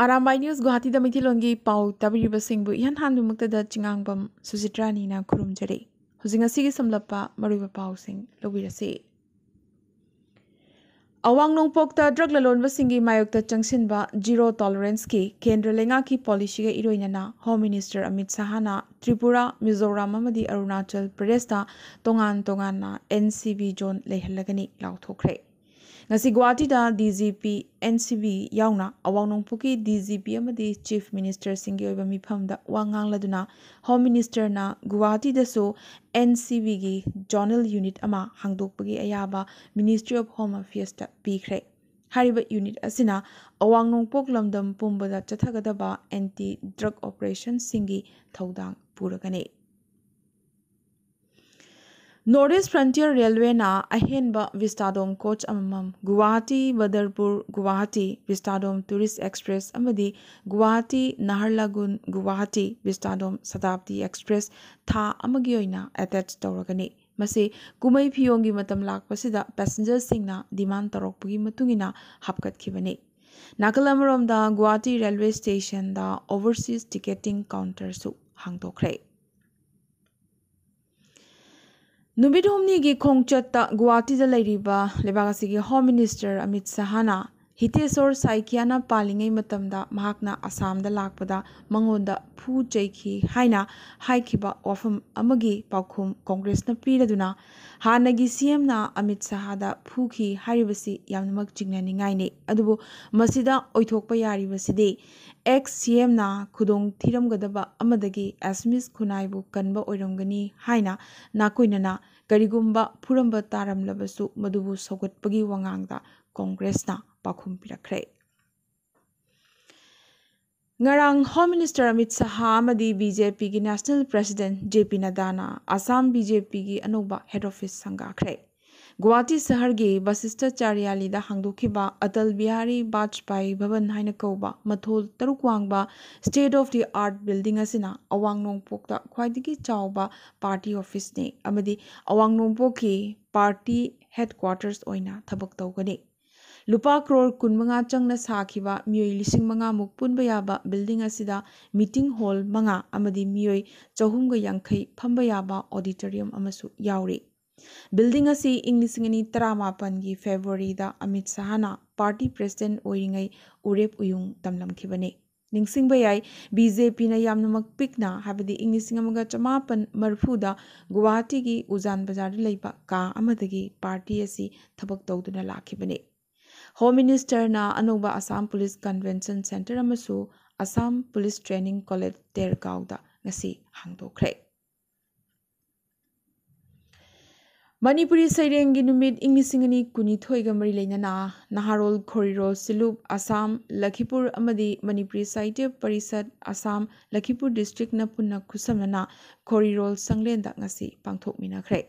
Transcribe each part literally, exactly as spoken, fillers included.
Arambai news ꯒꯨꯋꯥꯍꯥꯇꯤꯗ ꯃꯩꯇꯩꯂꯣꯟꯒꯤ ꯄꯥꯎ ꯇꯥꯕꯤꯔꯤꯕꯁꯤꯡꯕꯨ ꯏꯍꯥꯟ ꯍꯥꯟꯕꯃꯛꯇꯗ ꯆꯤꯉꯥꯡꯕꯝ ꯁꯨꯖꯤꯇ꯭ꯔꯥꯅꯤꯅ ꯈꯨꯔꯨꯝꯖꯔꯤ꯫ ꯍꯧꯖꯤꯛ ꯉꯁꯤꯒꯤ ꯁꯝꯂꯞꯄ ꯃꯔꯨꯑꯣꯏꯕ ꯄꯥꯎꯁꯤꯡ ꯂꯧꯕꯤꯔꯁꯤ꯫ ꯑꯋꯥꯡ ꯅꯣꯡꯄꯣꯛꯇ ꯗ꯭ꯔꯒ ꯂꯂꯣꯟꯕꯁꯤꯡꯒꯤ ꯃꯥꯌꯣꯛꯇ ꯆꯪꯁꯤꯟꯕ ꯖꯤꯔꯣ ꯇꯣꯂꯔꯦꯟꯁꯀꯤ ꯀꯦꯟꯗ꯭ꯔ ꯂꯩꯉꯥꯛꯀꯤ ꯄꯣꯂꯤꯁꯤꯒ ꯏꯔꯣꯏꯅꯅ ꯍꯣꯝ ꯃꯤꯅꯤꯁꯇꯔ ꯑꯃꯤꯠ ꯁꯍꯥꯅ ꯇ꯭ꯔꯤꯄꯨꯔꯥ, ꯃꯤꯖꯣꯔꯥꯝ ꯑꯃꯗꯤ ꯑꯔꯨꯅꯥꯆꯜ ꯄ꯭ꯔꯗꯦꯁꯇ ꯇꯣꯉꯥꯟ ꯇꯣꯉꯥꯟꯅ ꯑꯦꯟ ꯁꯤ ꯕꯤ ꯖꯣꯟ ꯂꯩꯍꯜꯂꯒꯅꯤ ꯂꯥꯎꯊꯣꯛꯈ꯭ꯔꯦ꯫ ꯉꯁꯤ ꯒꯨꯋꯥꯍꯥꯇꯤꯗ D G P, N C B ꯌꯥꯎꯅ ꯑꯋꯥꯡ ꯅꯣꯡꯄꯣꯛꯀꯤ ꯗꯤ ꯖꯤ ꯄꯤ ꯑꯃꯗꯤ ꯆꯤꯐ ꯃꯤꯅꯤꯁꯇꯔꯁꯤꯡꯒꯤ ꯑꯣꯏꯕ ꯃꯤꯐꯝꯗ ꯋꯥ ꯉꯥꯡꯂꯗꯨꯅ home ꯃꯤꯅꯤꯁꯇꯔꯅ ꯒꯨꯋꯥꯍꯥꯇꯤꯗꯁꯨ N C ꯕꯤꯒꯤ zonal unit ꯑꯃ ꯍꯥꯡꯗꯣꯛꯄꯒꯤ ꯑꯌꯥꯕ ꯃꯤꯅꯤꯁꯇ꯭ꯔꯤ ꯑꯣꯐ ꯍꯣꯝ ꯑꯐꯤꯌꯔꯁꯇ ꯄꯤꯈ꯭ꯔꯦ꯫ ꯍꯥꯏꯔꯤꯕ ꯌꯨꯅꯤꯠ ꯑꯁꯤꯅ ꯑꯋꯥꯡ ꯅꯣꯡꯄꯣꯛ ꯂꯝꯗꯝ ꯄꯨꯝꯕꯗ ꯆꯠꯊꯒꯗꯕ ꯑꯦꯟꯇꯤ ꯗ꯭ꯔꯒ ꯑꯣꯄꯔꯦꯁꯟꯁꯤꯡꯒꯤ ꯊꯧꯗꯥꯡ ꯄꯨꯔꯒꯅꯤ꯫ ꯅꯣꯔꯠ ꯏꯁ ꯐ꯭ꯔꯟꯇꯤꯌꯔ ꯔꯦꯜꯋꯦꯅ ꯑꯍꯦꯟꯕ ꯚꯤꯁꯇꯥꯗꯣꯝ ꯀꯣꯆ ꯑꯃꯃꯝ, Guwahati ꯕꯗꯔꯄꯨꯔ Guwahati Vistadome tourist express ꯑꯃꯗꯤ ꯒꯨꯋꯥꯍꯥꯇꯤ ꯅꯍꯔꯂꯒꯨꯟ ꯒꯨꯋꯥꯍꯥꯇꯤ ꯚꯤꯁꯇꯥꯗꯣꯝ ꯁꯇꯥꯕꯗꯤ ꯑꯦꯛꯁꯄ꯭ꯔꯦꯁ ꯊꯥ ꯑꯃꯒꯤ ꯑꯣꯏꯅ ꯑꯦꯇꯦꯆ ꯇꯧꯔꯒꯅꯤ꯫ ꯃꯁꯤ ꯀꯨꯝꯍꯩ ꯐꯤꯌꯣꯡꯒꯤ ꯃꯇꯝ ꯂꯥꯛꯄꯁꯤꯗ ꯄꯦꯁꯦꯟꯖꯔꯁꯤꯡꯅ ꯗꯤꯃꯥꯟ ꯇꯧꯔꯛꯄꯒꯤ ꯃꯇꯨꯡ ꯏꯟꯅ ꯍꯥꯞꯀꯠꯈꯤꯕꯅꯤ꯫ ꯅꯥꯀꯜ ꯑꯃꯔꯣꯝꯗ ꯒꯨꯋꯥꯍꯥꯇꯤ ꯔꯦꯜꯋꯦ ꯁ꯭ꯇꯦꯁꯟꯗ ꯑꯣꯚꯔꯁꯤꯁ ꯇꯤꯀꯦꯇꯤꯡ ꯀꯥꯎꯟꯇꯔꯁꯨ ꯍꯥꯡꯗꯣꯛꯈ꯭ꯔꯦ꯫ ꯅꯨꯃꯤꯠ ꯍꯨꯝꯅꯤꯒꯤ ꯈꯣꯡꯆꯠꯇ ꯒꯨꯋꯥꯍꯥꯇꯤꯗ ꯂꯩꯔꯤꯕ ꯂꯩꯕꯥꯛ ꯑꯁꯤꯒꯤ ꯍꯣꯝ ꯃꯤꯅꯤꯁꯇꯔ ꯑꯃꯤꯠ ꯁꯍꯥꯅ ꯍꯤꯇꯦꯁꯣꯔ ꯁꯥꯏꯀꯤꯌꯥꯅ ꯄꯥꯜꯂꯤꯉꯩ ꯃꯇꯝꯗ ꯃꯍꯥꯛꯅ ꯑꯁꯥꯝꯗ ꯂꯥꯛꯄꯗ ꯃꯉꯣꯟꯗ ꯐꯨ ꯆꯩꯈꯤ ꯍꯥꯏꯅ ꯍꯥꯏꯈꯤꯕ ꯋꯥꯐꯝ ꯑꯃꯒꯤ ꯄꯥꯎꯈꯨꯝ ꯀꯣꯡꯒ꯭ꯔꯦꯁꯅ ꯄꯤꯔꯗꯨꯅ ꯍꯥꯟꯅꯒꯤ ꯁꯤ ꯑꯦꯝꯅ ꯑꯃꯤꯠ ꯁꯍꯥꯗ ꯐꯨꯈꯤ ꯍꯥꯏꯔꯤꯕꯁꯤ ꯌꯥꯝꯅꯃꯛ ꯆꯤꯡꯅꯅꯤꯡꯉꯥꯏꯅꯤ꯫ ꯑꯗꯨꯕꯨ ꯃꯁꯤꯗ ꯑꯣꯏꯊꯣꯛꯄ ꯌꯥꯔꯤꯕꯁꯤꯗꯤ ꯑꯦꯛꯁ ꯁꯤ ꯑꯦꯝꯅ ꯈꯨꯗꯣꯡ ꯊꯤꯔꯝꯒꯗꯕ ꯑꯃꯗꯒꯤ ꯑꯦꯁꯃꯤꯁ ꯈꯨꯟꯅꯥꯏꯕꯨ ꯀꯟꯕ ꯑꯣꯏꯔꯝꯒꯅꯤ ꯍꯥꯏꯅ ꯅꯥꯀꯣꯏꯅꯅ ꯀꯔꯤꯒꯨꯝꯕ ꯐꯨꯔꯝꯕ ꯇꯥꯔꯝꯂꯕꯁꯨ ꯃꯗꯨꯕꯨ ꯁꯧꯒꯠꯄꯒꯤ ꯋꯥꯉꯥꯡꯗ ꯀꯣꯡꯒ꯭ꯔꯦꯁꯅ ꯄꯥꯎꯈꯨꯝ ꯄꯤꯔꯛꯈ꯭ꯔꯦ꯫ ꯉꯔꯥꯡ ꯍꯣꯝ ꯃꯤꯅꯤꯁꯇꯔ ꯑꯃꯤꯠ ꯁꯍꯥ ꯑꯃꯗꯤ ꯕꯤ ꯖꯦ ꯄꯤꯒꯤ ꯅꯦꯁꯅꯦꯜ ꯄ꯭ꯔꯦꯁꯤꯗꯦꯟꯠ ꯖꯦ ꯄꯤ ꯅꯗꯥꯅ ꯑꯁꯥꯝ ꯕꯤ ꯖꯦ ꯄꯤꯒꯤ ꯑꯅꯧꯕ ꯍꯦꯗ ꯑꯣꯐꯤꯁ ꯁꯪꯒꯥꯈ꯭ꯔꯦ꯫ ꯒꯨꯋꯥꯍꯥꯇꯤ ꯁꯍꯔꯒꯤ ꯕꯁꯤꯁꯇ ꯆꯥꯔꯤꯌꯥꯂꯤꯗ ꯍꯥꯡꯗꯣꯛꯈꯤꯕ ꯑꯇꯜ ꯕꯤꯍꯥꯔꯤ ꯕꯥꯖꯄꯥꯏ ꯚꯕꯟ ꯍꯥꯏꯅ ꯀꯧꯕ ꯃꯊꯣꯜ ꯇꯔꯨꯛ ꯋꯥꯡꯕ state of the art building ꯑꯁꯤꯅ ꯑꯋꯥꯡ ꯅꯣꯡꯄꯣꯛꯇ ꯈ꯭ꯋꯥꯏꯗꯒꯤ ꯆꯥꯎꯕ ꯄꯥꯔꯇꯤ ꯑꯣꯐꯤꯁꯅꯤ ꯑꯃꯗꯤ ꯑꯋꯥꯡ ꯅꯣꯡꯄꯣꯛꯀꯤ ꯄꯥꯔꯇꯤ ꯍꯦꯗꯀ꯭ꯋꯥꯇꯔꯁ ꯑꯣꯏꯅ ꯊꯕꯛ ꯇꯧꯒꯅꯤ꯫ ꯂꯨꯄꯥ ꯀ꯭ꯔꯣꯔ ꯀꯨꯟꯃꯉꯥ ꯆꯪꯅ ꯁꯥꯈꯤꯕ ꯃꯤꯑꯣꯏ ꯂꯤꯁꯤꯡ ꯃꯉꯥꯃꯨꯛ ꯄꯨꯟꯕ ꯌꯥꯕ building ꯑꯁꯤꯗ meeting hall ꯃꯉꯥ ꯑꯃꯗꯤ ꯃꯤꯑꯣꯏ ꯆꯍꯨꯝꯒ ꯌꯥꯡꯈꯩ ꯐꯝꯕ ꯌꯥꯕ auditorium ꯑꯃꯁꯨ ꯌꯥꯎꯔꯤ꯫ Building ꯑꯁꯤ ꯏꯪ ꯂꯤꯁꯤꯡ ꯑꯅꯤ ꯇꯔꯥꯃꯥꯄꯟꯒꯤ Februaryꯗ ꯑꯃꯤꯠ ꯁꯍꯥꯅ party president ꯑꯣꯏꯔꯤꯉꯩ ꯎꯔꯦꯞ ꯎꯌꯨꯡ ꯇꯝꯂꯝꯈꯤꯕꯅꯤ꯫ ꯅꯤꯡꯁꯤꯡꯕ ꯌꯥꯏ, BJPꯅ ꯌꯥꯝꯅꯃꯛ ꯄꯤꯛꯅ, ꯍꯥꯏꯕꯗꯤ ꯏꯪ ꯂꯤꯁꯤꯡ ꯑꯃꯒ ꯆꯃꯥꯄꯟ ꯃꯔꯤꯐꯨꯗ ꯒꯨꯋꯥꯍꯥꯇꯤꯒꯤ ꯎꯖꯥꯟ ꯕꯖꯥꯔꯗ ꯂꯩꯕ ꯀꯥ ꯑꯃꯗꯒꯤ party ꯑꯁꯤ ꯊꯕꯛ ꯇꯧꯗꯨꯅ ꯂꯥꯛꯈꯤꯕꯅꯤ꯫ Home Ministerꯅ ꯑꯅꯧꯕ Assam Police Convention Centre ꯑꯃꯁꯨ Assam Police Training College ꯇꯦꯔꯒꯥꯎꯗ ꯉꯁꯤ ꯍꯥꯡꯗꯣꯛꯈ꯭ꯔꯦ꯫ ꯃꯅꯤꯄꯨꯔꯤ ꯁꯩꯔꯦꯡꯒꯤ ꯅꯨꯃꯤꯠ ꯏꯪ ꯂꯤꯁꯤꯡ ꯑꯅꯤ ꯀꯨꯟꯅꯤꯊꯣꯏꯒ ꯃꯔꯤ ꯂꯩꯅꯅ ꯅꯍꯥꯔꯣꯜ ꯈꯣꯔꯤꯔꯣꯜ ꯁꯤꯂꯨꯞ ꯑꯁꯥꯝ, ꯂꯈꯤꯄꯨꯔ ꯑꯃꯗꯤ ꯃꯅꯤꯄꯨꯔꯤ ꯁꯥꯍꯤꯇ꯭ꯌ ꯄꯔꯤꯁꯠ ꯑꯁꯥꯝ, ꯂꯈꯤꯄꯨꯔ districtꯅ ꯄꯨꯟꯅ ꯈꯨꯠꯁꯝꯅꯅ ꯈꯣꯔꯤꯔꯣꯜ ꯁꯪꯂꯦꯟꯗ ꯉꯁꯤ ꯄꯥꯡꯊꯣꯛꯃꯤꯟꯅꯈ꯭ꯔꯦ꯫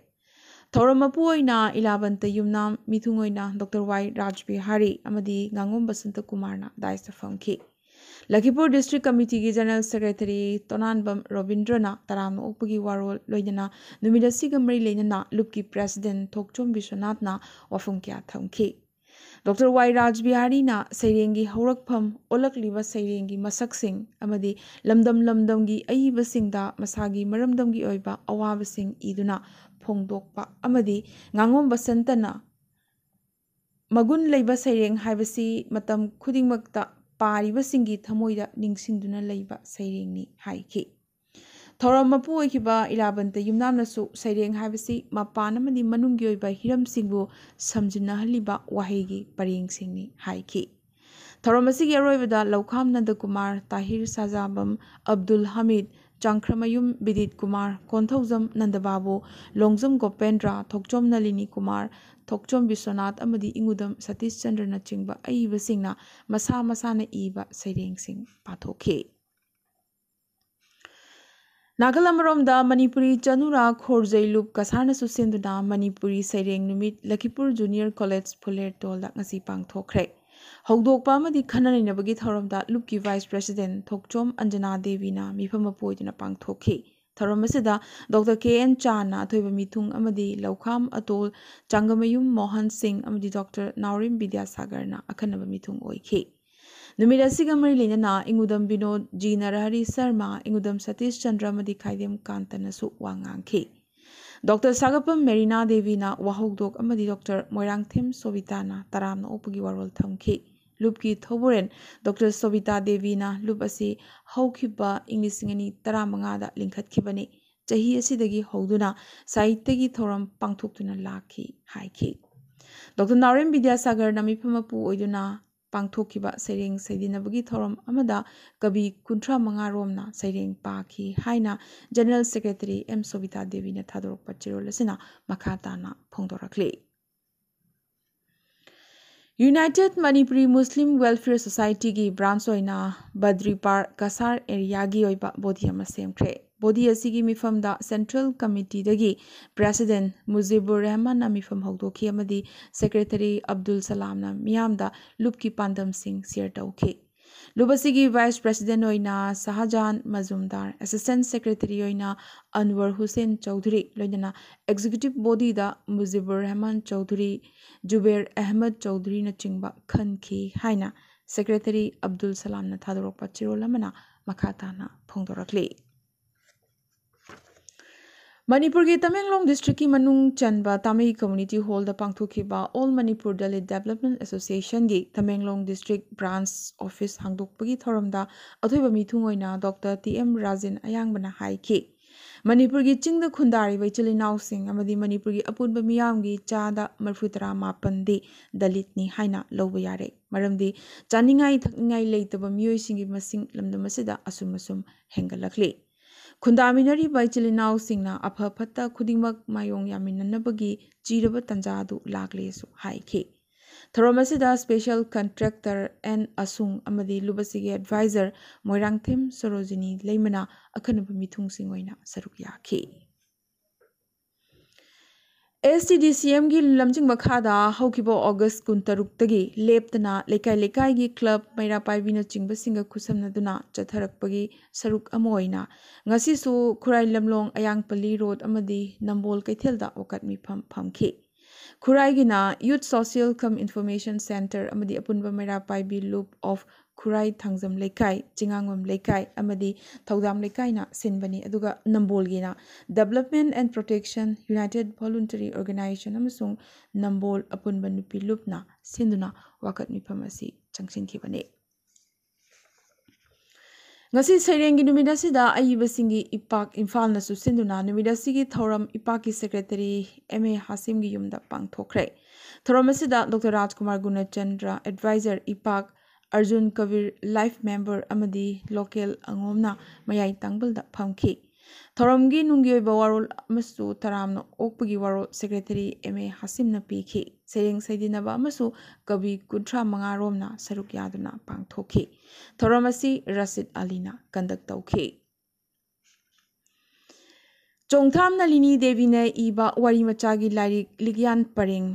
ꯊꯧꯔꯝ ꯃꯄꯨ ꯑꯣꯏꯅ ꯏꯂꯥꯕꯟꯇ ꯌꯨꯝꯅꯥꯝ, ꯃꯤꯊꯨꯡ ꯑꯣꯏꯅ ꯗꯣꯛꯇꯔ ꯋꯥꯏ ꯔꯥꯖꯕꯤꯍꯥꯔꯤ ꯑꯃꯗꯤ ꯉꯥꯉꯣꯝ ꯕꯁꯟꯇ ꯀꯨꯃꯥꯔꯅ daisꯇ ꯐꯝꯈꯤ꯫ ꯂꯈꯤꯄꯨꯔ District Committeeꯒꯤ General Secretary ꯇꯣꯅꯥꯟꯕꯝ ꯔꯣꯕꯤꯟꯗ꯭ꯔꯅ ꯇꯔꯥꯝꯅ ꯑꯣꯛꯄꯒꯤ ꯋꯥꯔꯣꯜ ꯂꯣꯏꯅꯅ ꯅꯨꯃꯤꯠ ꯑꯁꯤꯒ ꯃꯔꯤ ꯂꯩꯅꯅ ꯂꯨꯞꯀꯤ President ꯊꯣꯛꯆꯣꯝ ꯕꯤꯁ꯭ꯋꯅꯥꯊꯅ ꯋꯥꯐꯝ ꯀꯌꯥ ꯊꯝꯈꯤ꯫ ꯗꯣꯛꯇꯔ ꯋꯥꯏ ꯔꯥꯖꯕꯤꯍꯥꯔꯤꯅ ꯁꯩꯔꯦꯡꯒꯤ ꯍꯧꯔꯛꯐꯝ, ꯑꯣꯜꯂꯛꯂꯤꯕ ꯁꯩꯔꯦꯡꯒꯤ ꯃꯁꯛꯁꯤꯡ ꯑꯃꯗꯤ ꯂꯝꯗꯝ ꯂꯝꯗꯝꯒꯤ ꯑꯏꯕꯁꯤꯡꯗ ꯃꯁꯥꯒꯤ ꯃꯔꯝꯗꯝꯒꯤ ꯑꯣꯏꯕ ꯑꯋꯥꯕꯁꯤꯡ ꯏꯗꯨꯅ ꯐꯣꯡꯗꯣꯛꯄ ꯑꯃꯗꯤ ꯉꯥꯉꯣꯝ ꯕꯁꯟꯇꯅ ꯃꯒꯨꯟ ꯂꯩꯕ ꯁꯩꯔꯦꯡ ꯍꯥꯏꯕꯁꯤ ꯃꯇꯝ ꯈꯨꯗꯤꯡꯃꯛꯇ ꯄꯥꯔꯤꯕꯁꯤꯡꯒꯤ ꯊꯃꯣꯏꯗ ꯅꯤꯡꯁꯤꯡꯗꯨꯅ ꯂꯩꯕ ꯁꯩꯔꯦꯡꯅꯤ ꯍꯥꯏꯈꯤ꯫ ꯊꯧꯔꯝ ꯃꯄꯨ ꯑꯣꯏꯈꯤꯕ ꯏꯂꯥꯕꯟꯇ ꯌꯨꯝꯅꯥꯝꯅꯁꯨ ꯁꯩꯔꯦꯡ ꯍꯥꯏꯕꯁꯤ ꯃꯄꯥꯟ ꯑꯃꯗꯤ ꯃꯅꯨꯡꯒꯤ ꯑꯣꯏꯕ ꯍꯤꯔꯝꯁꯤꯡꯕꯨ ꯁꯝꯖꯤꯟꯅꯍꯜꯂꯤꯕ ꯋꯥꯍꯩꯒꯤ ꯄꯔꯦꯡꯁꯤꯡꯅꯤ ꯍꯥꯏꯈꯤ꯫ ꯊꯧꯔꯝ ꯑꯁꯤꯒꯤ ꯑꯔꯣꯏꯕꯗ ꯂꯧꯈꯥꯝ ꯅꯟꯗꯀꯨꯃꯥꯔ, ꯇꯥꯍꯤꯔ ꯁꯥꯖꯥꯕꯝ, ꯑꯕꯗꯨꯜ ꯍꯃꯤꯗ, ꯆꯥꯡꯈ꯭ꯔꯃꯌꯨꯝ ꯕꯤꯗꯤꯠ ꯀꯨꯃꯥꯔ, ꯀꯣꯟꯊꯧꯖꯝ ꯅꯟꯗꯕꯥꯕꯨ, ꯂꯣꯡꯖꯝ ꯒꯣꯄꯦꯟꯗ꯭ꯔ, ꯊꯣꯛꯆꯣꯝ ꯅꯂꯤꯅꯤ ꯀꯨꯃꯥꯔ, ꯊꯣꯛꯆꯣꯝ ꯕꯤꯁ꯭ꯋꯅꯥꯊ ꯑꯃꯗꯤ ꯏꯉꯨꯗꯝ ꯁꯇꯤꯁ ꯆꯟꯗ꯭ꯔꯅꯆꯤꯡꯕ ꯑꯏꯕꯁꯤꯡꯅ ꯃꯁꯥ ꯃꯁꯥꯅ ꯏꯕ ꯁꯩꯔꯦꯡꯁꯤꯡ ꯄꯥꯊꯣꯛꯈꯤ꯫ ꯅꯥꯀꯜ ꯑꯃꯔꯣꯝꯗ ꯃꯅꯤꯄꯨꯔꯤ ꯆꯅꯨꯔꯥ ꯈꯣꯔꯖꯩ ꯂꯨꯞ ꯀꯁꯥꯔꯅꯁꯨ ꯁꯤꯟꯗꯨꯅ ꯃꯅꯤꯄꯨꯔꯤ ꯁꯩꯔꯦꯡ ꯅꯨꯃꯤꯠ ꯂꯈꯤꯄꯨꯔ Junior College ꯐꯨꯂꯦꯔꯇꯣꯜꯗ ꯉꯁꯤ ꯄꯥꯡꯊꯣꯛꯈ꯭ꯔꯦ꯫ ꯍꯧꯗꯣꯛꯄ ꯑꯃꯗꯤ ꯈꯟꯅ ꯅꯩꯅꯕꯒꯤ ꯊꯧꯔꯝꯗ ꯂꯨꯞꯀꯤ Vice President ꯊꯣꯛꯆꯣꯝ ꯑꯟꯖꯅꯥ ꯗꯦꯕꯤꯅ ꯃꯤꯐꯝ ꯃꯄꯨ ꯑꯣꯏꯗꯨꯅ ꯄꯥꯡꯊꯣꯛꯈꯤ꯫ ꯊꯧꯔꯝ ꯑꯁꯤꯗ ꯗꯣꯛꯇꯔ ꯀꯦ ꯑꯦꯟ ꯆꯥꯅ ꯑꯊꯣꯏꯕ ꯃꯤꯊꯨꯡ ꯑꯃꯗꯤ ꯂꯧꯈꯥꯝ ꯑꯇꯣꯜ, ꯆꯥꯡꯒꯃꯌꯨꯝ ꯃꯣꯍꯟ ꯁꯤꯡ ꯑꯃꯗꯤ ꯗꯣꯛꯇꯔ ꯅꯥꯎꯔꯦꯝ ꯕꯤꯗ꯭ꯌꯥꯁꯥꯒꯔꯅ ꯑꯈꯟꯅꯕ ꯃꯤꯊꯨꯡ ꯑꯣꯏꯈꯤ꯫ ꯅꯨꯃꯤꯠ ꯑꯁꯤꯒ ꯃꯔꯤ ꯂꯩꯅꯅ ꯏꯪꯉꯨꯗꯝ ꯕꯤꯅꯣꯗ ꯖꯤ ꯅꯔꯍꯔꯤ ꯁꯔꯃ, ꯏꯪꯉꯨꯗꯝ ꯁꯇꯤꯁ ꯆꯟꯗ꯭ꯔ ꯑꯃꯗꯤ ꯈꯥꯏꯗꯦꯝ ꯀꯥꯟꯇꯅꯁꯨ ꯋꯥ ꯉꯥꯡꯈꯤ꯫ ꯗꯣꯛꯇꯔ ꯁꯥꯒꯠꯄꯝ ꯃꯦꯔꯤꯅꯥ ꯗꯦꯕꯤꯅ ꯋꯥꯍꯧꯗꯣꯛ ꯑꯃꯗꯤ ꯗꯣꯛꯇꯔ ꯃꯣꯏꯔꯥꯡꯊꯦꯝ ꯁꯣꯕꯤꯇꯥꯅ ꯇꯔꯥꯝꯅ ꯑꯣꯛꯄꯒꯤ ꯋꯥꯔꯣꯜ ꯊꯝꯈꯤ꯫ ꯂꯨꯞꯀꯤ ꯊꯧꯕꯨꯔꯦꯟ ꯗꯣꯛꯇꯔ ꯁꯣꯕꯤꯇꯥ ꯗꯦꯕꯤꯅ ꯂꯨꯞ ꯑꯁꯤ ꯍꯧꯈꯤꯕ ꯏꯪ ꯂꯤꯁꯤꯡ ꯑꯅꯤ ꯇꯔꯥꯃꯉꯥꯗ ꯂꯤꯡꯈꯠꯈꯤꯕꯅꯤ꯫ ꯆꯍꯤ ꯑꯁꯤꯗꯒꯤ ꯍꯧꯗꯨꯅ ꯁꯥꯍꯤꯇ꯭ꯌꯒꯤ ꯊꯧꯔꯝ ꯄꯥꯡꯊꯣꯛꯇꯨꯅ ꯂꯥꯛꯈꯤ ꯍꯥꯏꯈꯤ꯫ ꯗꯣꯛꯇꯔ ꯅꯥꯎꯔꯦꯝ ꯕꯤꯗ꯭ꯌꯥꯁꯥꯒꯔꯅ ꯃꯤꯐꯝ ꯃꯄꯨ ꯑꯣꯏꯗꯨꯅ ꯄꯥꯡꯊꯣꯛꯈꯤꯕ ꯁꯩꯔꯦꯡ ꯁꯩꯗꯤꯟꯅꯕꯒꯤ ꯊꯧꯔꯝ ꯑꯃꯗ ꯀꯕꯤ ꯀꯨꯟꯊ꯭ꯔꯥ ꯃꯉꯥ ꯔꯣꯝꯅ ꯁꯩꯔꯦꯡ ꯄꯥꯈꯤ ꯍꯥꯏꯅ ꯖꯦꯅꯔꯦꯜ ꯁꯦꯀ꯭ꯔꯦꯇꯔꯤ ꯑꯦꯝ ꯁꯣꯕꯤꯇꯥ ꯗꯦꯕꯤꯅ ꯊꯥꯗꯣꯔꯛꯄ ꯆꯦꯔꯣꯜ ꯑꯁꯤꯅ ꯃꯈꯥ ꯇꯥꯅ ꯐꯣꯡꯗꯣꯔꯛꯂꯤ꯫ ꯌꯨꯅꯥꯏꯇꯦꯗ ꯃꯅꯤꯄꯨꯔꯤ ꯃꯨꯁꯂꯤꯝ ꯋꯦꯜꯐꯤꯌꯔ ꯁꯣꯁꯥꯏꯇꯤꯒꯤ ꯕ꯭ꯔꯥꯟꯁ ꯑꯣꯏꯅ ꯕꯗ꯭ꯔꯤꯄꯥꯔ ꯀꯁꯥꯔ ꯑꯦꯔꯤꯌꯥꯒꯤ ꯑꯣꯏꯕ ꯕꯣꯗꯤ ꯑꯃ ꯁꯦꯝꯈ꯭ꯔꯦ꯫ ꯕꯣꯗꯤ ꯑꯁꯤꯒꯤ ꯃꯤꯐꯝꯗ ꯁꯦꯟꯇ꯭ꯔꯦꯜ ꯀꯃꯤꯇꯤꯗꯒꯤ ꯄ꯭ꯔꯦꯁꯤꯗꯦꯟꯠ ꯃꯨꯖꯤꯕꯨꯔ ꯔꯍꯃꯟꯅ ꯃꯤꯐꯝ ꯍꯧꯗꯣꯛꯈꯤ ꯑꯃꯗꯤ ꯁꯦꯀ꯭ꯔꯦꯇꯔꯤ ꯑꯕꯗꯨꯜ ꯁꯂꯥꯝꯅ ꯃꯤꯌꯥꯝꯗ ꯂꯨꯞꯀꯤ ꯄꯥꯟꯗꯝꯁꯤꯡ ꯁꯤꯌꯔ ꯇꯧꯈꯤ꯫ ꯂꯨꯞ ꯑꯁꯤꯒꯤ ꯚꯥꯏꯁ ꯄ꯭ꯔꯦꯁꯤꯗꯦꯟꯠ ꯑꯣꯏꯅ ꯁꯍꯥꯖꯥꯟ ꯃꯖꯨꯝꯗꯥꯔ, ꯑꯦꯁꯤꯁꯇꯦꯟꯠ ꯁꯦꯀ꯭ꯔꯦꯇꯔꯤ ꯑꯣꯏꯅ ꯑꯟꯋꯔ ꯍꯨꯁꯦꯟ ꯆꯧꯙꯨꯔꯤ, ꯂꯣꯏꯅꯅ ꯑꯦꯛꯖꯤꯀ꯭ꯌꯨꯇꯤꯚ ꯕꯣꯗꯤꯗ ꯃꯨꯖꯤꯕꯨꯔ ꯔꯍꯃꯟ ꯆꯧꯙꯨꯔꯤ, ꯖꯨꯕꯦꯔ ꯑꯍꯃꯗ ꯆꯧꯙꯨꯔꯤꯅꯆꯤꯡꯕ ꯈꯟꯈꯤ ꯍꯥꯏꯅ ꯁꯦꯀ꯭ꯔꯦꯇꯔꯤ ꯑꯕꯗꯨꯜ ꯁꯂꯥꯝꯅ ꯊꯥꯗꯣꯔꯛꯄ ꯆꯦꯔꯣꯜ ꯑꯃꯅ ꯃꯈꯥ ꯇꯥꯅ ꯐꯣꯡꯗꯣꯔꯛꯂꯤ꯫ ꯃꯅꯤꯄꯨꯔꯒꯤ ꯇꯃꯦꯡꯂꯣꯡ ꯗꯤꯁꯇ꯭ꯔꯤꯛꯀꯤ ꯃꯅꯨꯡ ꯆꯟꯕ ꯇꯥꯃꯩ ꯀꯝꯃ꯭ꯌꯨꯅꯤꯇꯤ ꯍꯣꯜꯗ ꯄꯥꯡꯊꯣꯛꯈꯤꯕ ꯑꯣꯜ ꯃꯅꯤꯄꯨꯔ ꯗꯂꯤꯠ ꯗꯦꯕꯂꯞꯃꯦꯟ ꯑꯦꯁꯣꯁꯤꯌꯦꯁꯟꯒꯤ ꯇꯃꯦꯡꯂꯣꯡ ꯗꯤꯁꯇ꯭ꯔꯤꯛ ꯕ꯭ꯔꯥꯟꯁ ꯑꯣꯐꯤꯁ ꯍꯥꯡꯗꯣꯛꯄꯒꯤ ꯊꯧꯔꯝꯗ ꯑꯊꯣꯏꯕ ꯃꯤꯊꯨꯡ ꯑꯣꯏꯅ ꯗꯣꯛꯇꯔ ꯇꯤ ꯑꯦꯝ ꯔꯥꯖꯦꯟ ꯑꯌꯥꯡꯕꯅ ꯍꯥꯏꯈꯤ, ꯃꯅꯤꯄꯨꯔꯒꯤ ꯆꯤꯡꯗ ꯈꯨꯟꯗꯥꯔꯤꯕ ꯏꯆꯤꯜ ꯏꯅꯥꯎꯁꯤꯡ ꯑꯃꯗꯤ ꯃꯅꯤꯄꯨꯔꯒꯤ ꯑꯄꯨꯟꯕ ꯃꯤꯌꯥꯝꯒꯤ ꯆꯥꯗ ꯃꯔꯤꯐꯨ ꯇꯔꯥ ꯃꯥꯄꯟꯗꯤ ꯗꯂꯤꯠꯅꯤ ꯍꯥꯏꯅ ꯂꯧꯕ ꯌꯥꯔꯦ꯫ ꯃꯔꯝꯗꯤ ꯆꯥꯅꯤꯡꯉꯥꯏ ꯊꯛꯅꯤꯡꯉꯥꯏ ꯂꯩꯇꯕ ꯃꯤꯑꯣꯏꯁꯤꯡꯒꯤ ꯃꯁꯤꯡ ꯂꯝꯗꯝ ꯑꯁꯤꯗ ꯑꯁꯨꯝ ꯑꯁꯨꯝ ꯍꯦꯟꯒꯠꯂꯛꯂꯤ꯫ ꯈꯨꯟꯗꯥꯃꯤꯟꯅꯔꯤꯕ ꯏꯆꯤꯜ ꯏꯅꯥꯎꯁꯤꯡꯅ ꯑꯐ ꯐꯠꯇ ꯈꯨꯗꯤꯡꯃꯛ ꯃꯥꯌꯣꯡ ꯌꯥꯃꯤꯟꯅꯅꯕꯒꯤ ꯆꯤꯔꯕ ꯇꯥꯟꯖꯥ ꯑꯗꯨ ꯂꯥꯛꯂꯦꯁꯨ ꯍꯥꯏꯈꯤ꯫ ꯊꯧꯔꯝ ꯑꯁꯤꯗ ꯁ꯭ꯄꯦꯁꯦꯜ ꯀꯟꯇ꯭ꯔꯦꯛꯇꯔ ꯑꯦꯟ ꯑꯁꯨꯡ ꯑꯃꯗꯤ ꯂꯨꯞ ꯑꯁꯤꯒꯤ ꯑꯦꯗꯚꯥꯏꯖꯔ ꯃꯣꯏꯔꯥꯡꯊꯦꯝ ꯁꯣꯔꯣꯖꯤꯅꯤ ꯂꯩꯃꯅ ꯑꯈꯟꯅꯕ ꯃꯤꯊꯨꯡꯁꯤꯡ ꯑꯣꯏꯅ ꯁꯔꯨꯛ ꯌꯥꯈꯤ꯫ ꯑꯦꯁ ꯇꯤ ꯗꯤ ꯁꯤ ꯑꯦꯝꯒꯤ ꯂꯝꯖꯤꯡ ꯃꯈꯥꯗ ꯍꯧꯈꯤꯕ ꯑꯣꯒꯁ ꯀꯨꯟꯇꯔꯨꯛꯇꯒꯤ ꯂꯦꯞꯇꯅ ꯂꯩꯀꯥꯏ ꯂꯩꯀꯥꯏꯒꯤ ꯀ꯭ꯂꯕ, ꯃꯩꯔꯥ ꯄꯥꯏꯕꯤꯅꯆꯤꯡꯕꯁꯤꯡꯒ ꯈꯨꯠꯁꯝꯅꯗꯨꯅ ꯆꯠꯊꯔꯛꯄꯒꯤ ꯁꯔꯨꯛ ꯑꯃ ꯑꯣꯏꯅ ꯉꯁꯤꯁꯨ ꯈꯨꯔꯥꯏ ꯂꯝꯂꯣꯡ ꯑꯌꯥꯡꯄꯜꯂꯤ ꯔꯣꯗ ꯑꯃꯗꯤ ꯅꯝꯕꯣꯜ ꯀꯩꯊꯦꯜꯗ ꯋꯥꯀꯠ ꯃꯤꯐꯝ ꯐꯝꯈꯤ꯫ ꯈꯨꯔꯥꯏꯒꯤꯅ Youth Social cum Information Centre ꯑꯃꯗꯤ ꯑꯄꯨꯟꯕ ꯃꯩꯔꯥ ꯄꯥꯏꯕꯤ ꯂꯨꯞ ꯑꯣꯐ ꯈꯨꯔꯥꯏ ꯊꯥꯡꯖꯝ ꯂꯩꯀꯥꯏ, ꯆꯤꯉꯥꯡꯕꯝ ꯂꯩꯀꯥꯏ ꯑꯃꯗꯤ ꯊꯧꯗꯥꯝ ꯂꯩꯀꯥꯏꯅ ꯁꯤꯟꯕꯅꯤ꯫ ꯑꯗꯨꯒ ꯅꯝꯕꯣꯜꯒꯤꯅ Development and Protection United Voluntary Organisation ꯑꯃꯁꯨꯡ ꯅꯝꯕꯣꯜ ꯑꯄꯨꯟꯕ ꯅꯨꯄꯤ ꯂꯨꯞꯅ ꯁꯤꯟꯗꯨꯅ ꯋꯥꯀꯠ ꯃꯤꯐꯝ ꯑꯁꯤ ꯆꯪꯁꯤꯟꯈꯤꯕꯅꯤ꯫ ꯉꯁꯤ ꯁꯩꯔꯦꯡꯒꯤ ꯅꯨꯃꯤꯠ ꯑꯁꯤꯗ ꯑꯏꯕꯁꯤꯡꯒꯤ ꯏꯄꯥꯛ ꯏꯝꯐꯥꯜꯅꯁꯨ ꯁꯤꯟꯗꯨꯅ ꯅꯨꯃꯤꯠ ꯑꯁꯤꯒꯤ ꯊꯧꯔꯝ ꯏꯄꯥꯛꯀꯤ ꯁꯦꯀ꯭ꯔꯦꯇꯔꯤ ꯑꯦꯝ ꯑꯦ ꯍꯥꯁꯤꯝꯒꯤ ꯌꯨꯝꯗ ꯄꯥꯡꯊꯣꯛꯈ꯭ꯔꯦ꯫ ꯊꯧꯔꯝ ꯑꯁꯤꯗ doctor Rajkumar ꯒꯨꯅꯆꯟꯗ꯭ꯔ, adviser ꯏꯄꯥꯛ, Arjun Kabir, life member ꯑꯃꯗꯤ ꯂꯣꯀꯦꯜ ꯑꯉꯣꯝꯅ ꯃꯌꯥꯏ ꯇꯥꯡꯕꯜꯗ ꯐꯝꯈꯤ꯫ ꯊꯧꯔꯝꯒꯤ ꯅꯨꯡꯒꯤ ꯑꯣꯏꯕ ꯋꯥꯔꯣꯜ ꯑꯃꯁꯨ ꯇꯔꯥꯝꯅ ꯑꯣꯛꯄꯒꯤ ꯋꯥꯔꯣꯜ ꯁꯦꯀ꯭ꯔꯦꯇꯔꯤ ꯑꯦꯝ ꯑꯦ ꯍꯥꯁꯤꯝꯅ ꯄꯤꯈꯤ꯫ ꯁꯩꯔꯦꯡ ꯁꯩꯗꯤꯟꯅꯕ ꯑꯃꯁꯨ ꯀꯕꯤ ꯀꯨꯟꯊ꯭ꯔꯥ ꯃꯉꯥ ꯔꯣꯝꯅ ꯁꯔꯨꯛ ꯌꯥꯗꯨꯅ ꯄꯥꯡꯊꯣꯛꯈꯤ꯫ ꯊꯧꯔꯝ ꯑꯁꯤ ꯔꯥꯁꯤꯗ ꯑꯂꯤꯅ ꯀꯟꯗꯛ ꯇꯧꯈꯤ꯫ ꯆꯣꯡꯊꯥꯝ ꯅꯂꯤꯅꯤ ꯗꯦꯕꯤꯅ ꯏꯕ ꯋꯥꯔꯤ ꯃꯆꯥꯒꯤ ꯂꯥꯏꯔꯤꯛ ꯂꯤꯛꯌꯥꯟ ꯄꯔꯦꯡ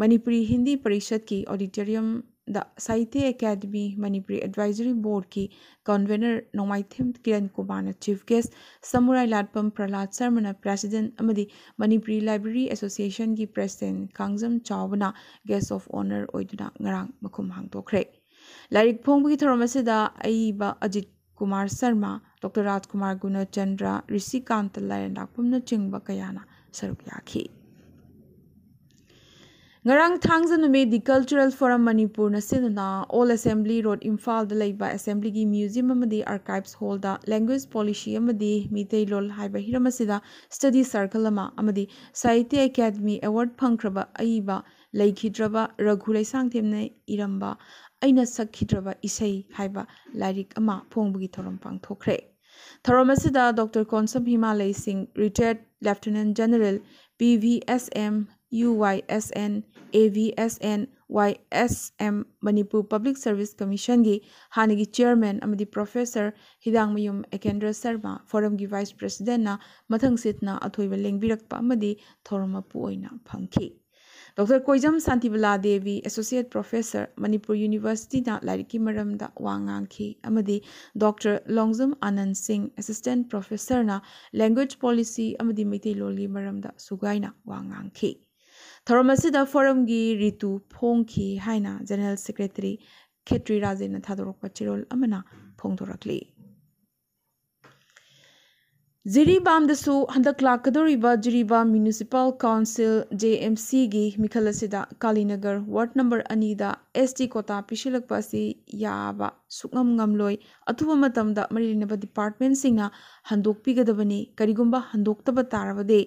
ꯃꯅꯤꯄꯨꯔꯤ ꯍꯤꯟꯗꯤ ꯄꯔꯤꯁꯠꯀꯤ ꯑꯣꯗꯤꯇꯣꯔꯤꯌꯝꯗ ꯁꯥꯍꯤꯇ꯭ꯌ ꯑꯦꯀꯥꯗꯃꯤ ꯃꯅꯤꯄꯨꯔꯤ ꯑꯦꯗꯚꯥꯏꯖꯔꯤ ꯕꯣꯔꯗꯀꯤ ꯀꯟꯚꯦꯅꯔ ꯅꯣꯡꯃꯥꯏꯊꯦꯝ ꯀꯤꯔꯟ ꯀꯨꯃꯥꯔꯅ ꯆꯤꯐ ꯒꯦꯁ, ꯁꯃꯨꯔꯥꯏ ꯂꯥꯠꯄꯝ ꯄ꯭ꯔꯍꯂꯥꯗ ꯁꯔꯃꯅ ꯄ꯭ꯔꯦꯁꯤꯗꯦꯟꯠ ꯑꯃꯗꯤ ꯃꯅꯤꯄꯨꯔꯤ ꯂꯥꯏꯕ꯭ꯔꯦꯔꯤ ꯑꯦꯁꯣꯁꯤꯌꯦꯁꯟꯒꯤ ꯄ꯭ꯔꯦꯁꯤꯗꯦꯟꯠ ꯀꯥꯡꯖꯝ ꯆꯥꯎꯕꯅ ꯒꯦꯁ ꯑꯣꯐ ꯑꯣꯅꯔ ꯑꯣꯏꯗꯨꯅ ꯉꯔꯥꯡ ꯃꯈꯨꯝ ꯍꯥꯡꯗꯣꯛꯈ꯭ꯔꯦ꯫ ꯂꯥꯏꯔꯤꯛ ꯐꯣꯡꯕꯒꯤ ꯊꯧꯔꯝ ꯑꯁꯤꯗ ꯑꯏꯕ ꯑꯖꯤꯠ ꯀꯨꯃꯥꯔ ꯁꯔꯃ, ꯗꯣꯛꯇꯔ ꯔꯥꯖꯀꯨꯃꯥꯔ ꯒꯨꯅꯆꯟꯗ꯭ꯔ, ꯔꯤꯁꯤꯀꯥꯟꯇ ꯂꯥꯏꯔꯦꯟꯂꯥꯛꯄꯝꯅꯆꯤꯡꯕ ꯀꯌꯥꯅ ꯁꯔꯨꯛ ꯌꯥꯈꯤ꯫ ꯉꯔꯥꯡ ꯊꯥꯡꯖ ꯅꯨꯃꯤꯠ The Cultural Forum ꯃꯅꯤꯄꯨꯔꯅ ꯁꯤꯟꯗꯨꯅ ꯑꯣꯜ ꯑꯦꯁꯦꯝꯕ꯭ꯂꯤ ꯔꯣꯗ, ꯏꯝꯐꯥꯜꯗ ꯂꯩꯕ ꯑꯦꯁꯦꯝꯕ꯭ꯂꯤꯒꯤ ꯃ꯭ꯌꯨꯖꯤꯌꯝ ꯑꯃꯗꯤ ꯑꯥꯔꯀꯥꯏꯚꯁ ꯍꯣꯜꯗ ꯂꯦꯡꯒ꯭ꯋꯦꯖ ꯄꯣꯂꯤꯁꯤ ꯑꯃꯗꯤ ꯃꯤꯇꯩꯂꯣꯜ ꯍꯥꯏꯕ ꯍꯤꯔꯝ ꯑꯁꯤꯗ ꯁ꯭ꯇꯗꯤ ꯁꯔꯀꯜ ꯑꯃ ꯑꯃꯗꯤ ꯁꯥꯍꯤꯇ꯭ꯌ ꯑꯦꯀꯥꯗꯃꯤ ꯑꯦꯋꯥꯔꯗ ꯐꯪꯈ꯭ꯔꯕ ꯑꯏꯕ ꯂꯩꯈꯤꯗ꯭ꯔꯕ ꯔꯘꯨ ꯂꯩꯁꯥꯡꯊꯦꯝꯅ ꯏꯔꯝꯕ ꯑꯩꯅ ꯁꯛꯈꯤꯗ꯭ꯔꯕ ꯏꯁꯩ ꯍꯥꯏꯕ ꯂꯥꯏꯔꯤꯛ ꯑꯃ ꯐꯣꯡꯕꯒꯤ ꯊꯧꯔꯝ ꯄꯥꯡꯊꯣꯛꯈ꯭ꯔꯦ꯫ ꯊꯧꯔꯝ ꯑꯁꯤꯗ ꯗꯣꯛꯇꯔ ꯀꯣꯟꯁꯝ ꯍꯤꯃꯥꯂꯩꯁꯤꯡ, retired lieutenant general P V S M U Y S N, A V S N, Y S M, Manipur Public Service Commissionꯒꯤ ꯍꯥꯟꯅꯒꯤ chairman ꯑꯃꯗꯤ professor ꯍꯤꯗꯥꯡꯃꯌꯨꯝ ꯑꯦꯀꯦꯟꯗ꯭ꯔ ꯁꯔꯃ, forumꯒꯤ vice presidentꯅ ꯃꯊꯪꯁꯤꯠꯅ ꯑꯊꯣꯏꯕ ꯂꯦꯡꯕꯤꯔꯛꯄ ꯑꯃꯗꯤ ꯊꯧꯔꯝ ꯃꯄꯨ ꯑꯣꯏꯅ ꯐꯝꯈꯤ꯫ Doctor Koijam Shantibala Devi, associate professor, Manipur Universityꯅ ꯂꯥꯏꯔꯤꯛꯀꯤ ꯃꯔꯝꯗ ꯋꯥ ꯉꯥꯡꯈꯤ ꯑꯃꯗꯤ ꯗꯣꯛꯇꯔ ꯂꯣꯡꯖꯝ ꯑꯥꯅꯟ ꯁꯤꯡ, assistant professorꯅ language policy ꯑꯃꯗꯤ ꯃꯩꯇꯩꯂꯣꯟꯒꯤ ꯃꯔꯝꯗ ꯁꯨꯒꯥꯏꯅ ꯋꯥ ꯉꯥꯡꯈꯤ꯫ ꯊꯧꯔꯝ ꯑꯁꯤꯗ forumꯒꯤ ꯔꯤꯇꯨ ꯐꯣꯡꯈꯤ ꯍꯥꯏꯅ general secretary ꯈꯦꯇ꯭ꯔꯤ ꯔꯥꯖꯦꯟꯅ ꯊꯥꯗꯣꯔꯛꯄ ꯆꯦꯔꯣꯜ ꯑꯃꯅ ꯐꯣꯡꯗꯣꯔꯛꯂꯤ꯫ ꯖꯤꯔꯤꯕꯥꯝꯗꯁꯨ ꯍꯟꯗꯛ ꯂꯥꯛꯀꯗꯧꯔꯤꯕ Jiribam Municipal Council, J M Cꯒꯤ ꯃꯤꯈꯜ ꯑꯁꯤꯗ ꯀꯥꯂꯤꯅꯒꯔ ward number ꯑꯅꯤꯗ S T quota ꯄꯤꯁꯤꯜꯂꯛꯄ ꯑꯁꯤ ꯌꯥꯕ ꯁꯨꯛꯉꯝ ꯉꯝꯂꯣꯏ꯫ ꯑꯊꯨꯕ ꯃꯇꯝꯗ ꯃꯔꯤ ꯂꯩꯅꯕ departmentꯁꯤꯡꯅ ꯍꯟꯗꯣꯛꯄꯤꯒꯗꯕꯅꯤ꯫ ꯀꯔꯤꯒꯨꯝꯕ ꯍꯟꯗꯣꯛꯇꯕ ꯇꯥꯔꯕꯗꯤ